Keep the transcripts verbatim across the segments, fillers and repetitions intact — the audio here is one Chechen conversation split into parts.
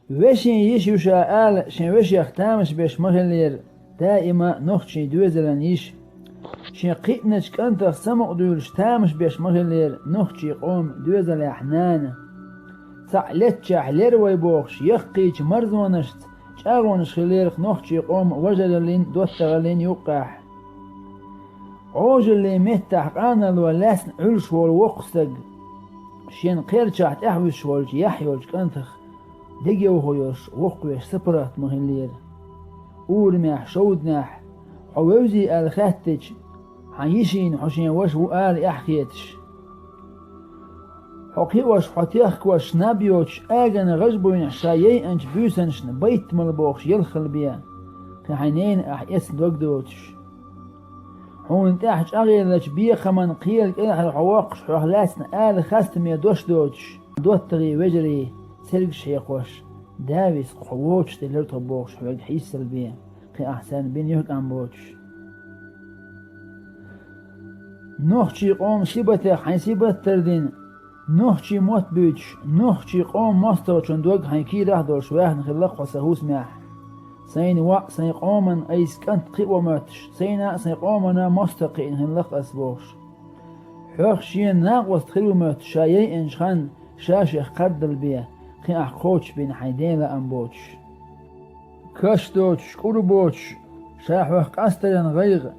Вешин йиша ю ша ала, шен вешех тамаш беш ма хиллера даима нохчийн доьзалан йиша. Шен кхиъначу кӀантах самукъадуьйлуш тамаш беш ма хиллера нохчийн къоман доьзалехь нана. Цхьаъ летчехь лера вай бохуш, яккхийчу марзонашца чӀагӀонаш хиллера нохчийн къоман важараллин, доттагӀаллин юккъехь. Ӏожаллин меттахь къаналло лаьцна Ӏуьллуш волу воккха стаг, шен кхерчахь тӀаьхьавуьсуш волчу яхь йолчу кӀантах дегайовхо йолуш воккхавеш сапаргӀат ма хиллера. Урамехь, шовданехь, хьо вевзий аьлла хаьттича, хьан йишина хьо шен ваша ву ала эхь хеташ. Хьо кхиош, хьо техкош наб йоцуш, агана гӀаж буйнахь ша яйъанчу буьйсанашна байтамал бохуш ялхалла бен, кхин хьайн ненан ахь эцна дог доцуш. Хьуна тӀехь чӀагӀъеллачу бекхаман кхела кӀелхьара хьо воккхуш, хьох лаьцна ала хастаме дош доцуш, доттагӀий, вежарий, цергаш хьекхош, Давис, кхо воцуш делира тхо бохуш хьоьга хьийсал бен, кхин ахь царна бина юьхькӀам боцуш. Нохчийн къоман сибатех хьайн сибат тардина, нохчийн мотт буьйцуш, нохчийн къоман мостагӀчун дог хьайн кийрахь а долуш ваьхна хилла хьо сан хӀусамехь. Сайна ваъ, сайн къоман айса кӀант кхио моьттуш, сайна а, сайн къомана а мостагӀ кхиъна хилла ас бохуш. Хьох шена накъост хир ву моьттуш ша яйъинчу ханна ша шех кхардала бен, кхин ахь кхочушбина хьайн ден лаам боцуш. Каш доцуш, кӀур боцуш, ша хьох къастаран гӀайгӀа,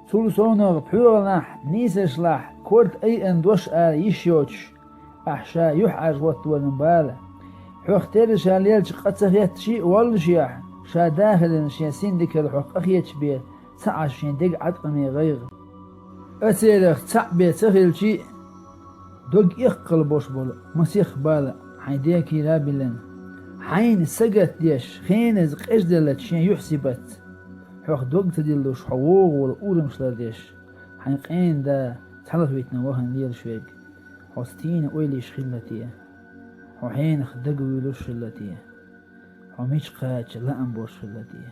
цул совнагӀа пхьоьгӀанахь, нийсашлахь, корта айъан дош ала йиш йоцуш, ахь ша юьхьӀаьржа хӀоттаваран бала. Хьох терра ша лелча къа ца хетташ а воллушехь, ша да хиларна шен син дикалла хьох къахеташ бен, ца Ӏаш шен дега Ӏаткъаме гӀайгӀа. Церах цхьаъ бен ца хилча а, дог эккхал бош болу масех бала хьайн ден кийра а биллина, хьайна сагатдеш, хеназа къежделлачу шен юьхь-сибатца, хьох дог ца диллуш, хьо вогӀу волу урамаш лардеш, хьайн къена да цхьалха витина вахана лелаш верг, хьо стийна ойла йиш хилла те? Хьо хьенах дагавуьйлуш хилла те? Хьо мича кхача лаам бош хилла те?